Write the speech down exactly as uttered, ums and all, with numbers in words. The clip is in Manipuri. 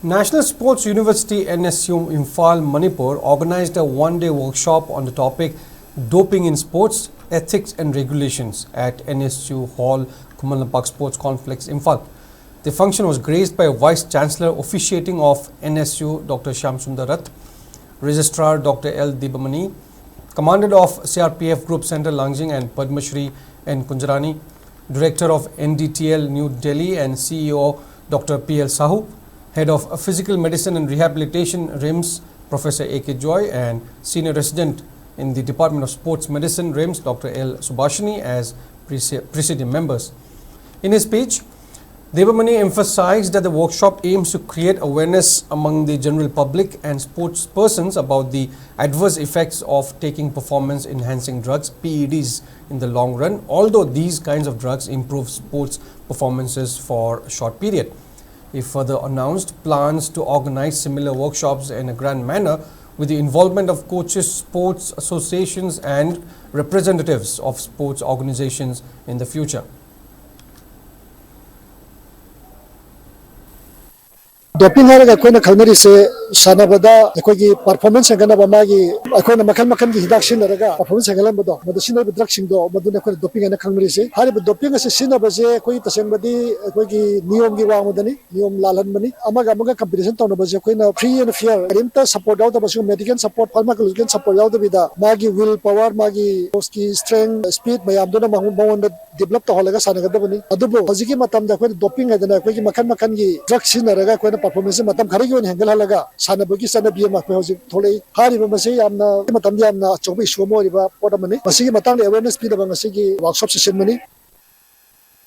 National Sports University, N S U, Imphal, Manipur organized a one-day workshop on the topic Doping in Sports, Ethics and Regulations at N S U Hall, Khuman Lampak Sports Complex, Imphal. The function was graced by Vice Chancellor officiating of N S U, Doctor Shyam Sundar Rath, Registrar Doctor L Debamani, Commandant of C R P F Group Center Langjing and Padma Shri N Kunjarani, Director of N D T L New Delhi and C E O Doctor P L Sahu, Head of Physical Medicine and Rehabilitation, RIMS, Professor A K Joy, and Senior Resident in the Department of Sports Medicine, RIMS, Doctor L Subhashini, as presi- presidium members. In his speech, Debamani emphasized that the workshop aims to create awareness among the general public and sports persons about the adverse effects of taking performance enhancing drugs, P E Ds, in the long run, although these kinds of drugs improve sports performances for a short period. He further announced plans to organize similar workshops in a grand manner with the involvement of coaches, sports associations, and representatives of sports organizations in the future. Doping ꯍꯥꯏꯔꯒ ꯑꯩꯈꯣꯏꯅ ꯈꯪꯅꯔꯤꯁꯦ ꯁꯥꯟꯅꯕꯗ ꯑꯩꯈꯣꯏꯒꯤ performance ꯍꯦꯟꯒꯠꯅꯕ ꯃꯥꯒꯤ ꯑꯩꯈꯣꯏꯅ ꯃꯈꯜ ꯃꯈꯜꯒꯤ ꯍꯤꯗꯥꯛ ꯁꯤꯖꯤꯟꯅꯔꯒ performance ꯍꯦꯟꯒꯠꯍꯟꯕꯗꯣ, ꯃꯗꯨ ꯁꯤꯖꯤꯟꯅꯔꯤꯕ drugꯁꯤꯡꯗꯣ, ꯃꯗꯨꯅ ꯑꯩꯈꯣꯏꯅ doping ꯍꯥꯏꯅ ꯈꯪꯅꯔꯤꯁꯦ꯫ ꯍꯥꯏꯔꯤꯕ doping ꯑꯁꯤ ꯁꯤꯖꯤꯟꯅꯕꯁꯦ ꯑꯩꯈꯣꯏ ꯇꯁꯦꯡꯕꯗꯤ ꯑꯩꯈꯣꯏꯒꯤ ꯅꯤꯌꯣꯝꯒꯤ ꯋꯥꯡꯃꯗꯅꯤ, ꯅꯤꯌꯣꯝ ꯂꯥꯜꯍꯟꯕꯅꯤ꯫ ꯑꯃꯒ ꯑꯃꯒ competition ꯇꯧꯅꯕꯁꯦ ꯑꯩꯈꯣꯏꯅ free and fair, ꯀꯔꯤꯝꯇ support ꯌꯥꯎꯗꯕ, ꯁꯤꯒꯨꯝꯕ medical support, pharmacological support ꯌꯥꯎꯗꯕꯤꯗ ꯃꯥꯒꯤ will power, ꯃꯥꯒꯤ ꯀꯤ strength, speed ꯃꯌꯥꯝꯗꯨꯅ ꯃꯉꯣꯟ- ꯃꯉꯣꯟꯗ develop ꯇꯧꯍꯜꯂꯒ ꯁꯥꯟꯅꯒꯗꯕꯅꯤ꯫ ꯑꯗꯨꯕꯨ ꯍꯧꯖꯤꯛꯀꯤ ꯃꯇꯝꯗ ꯑꯩꯈꯣꯏꯅ doping ꯍꯥꯏꯗꯅ ꯑꯩꯈꯣꯏꯒꯤ ꯃꯈꯜ ꯃꯈꯜꯒꯤ drug ꯁꯤꯖꯤꯟꯅꯔꯒ ꯑꯩꯈꯣꯏꯅ performance ꯃꯇꯝ ꯈꯔꯒꯤ ꯑꯣꯏꯅ ꯍꯦꯟꯒꯠꯍꯜꯂꯒ ꯁꯥꯟꯅꯕꯒꯤ ꯆꯠꯅꯕꯤ ꯑꯃ ꯑꯩꯈꯣꯏ ꯍꯧꯖꯤꯛ ꯊꯣꯛꯂꯛꯏ꯫ ꯍꯥꯏꯔꯤꯕ ꯃꯁꯤ ꯌꯥꯝꯅ ꯃꯇꯝꯗ ꯌꯥꯝꯅ ꯑꯆꯧꯕ issue ꯑꯃ ꯑꯣꯏꯔꯤꯕ ꯄꯣꯠ ꯑꯃꯅꯤ꯫ ꯃꯁꯤꯒꯤ ꯃꯇꯥꯡꯗ awareness ꯄꯤꯅꯕ ꯉꯁꯤꯒꯤ workshopꯁꯤ ꯁꯤꯟꯕꯅꯤ꯫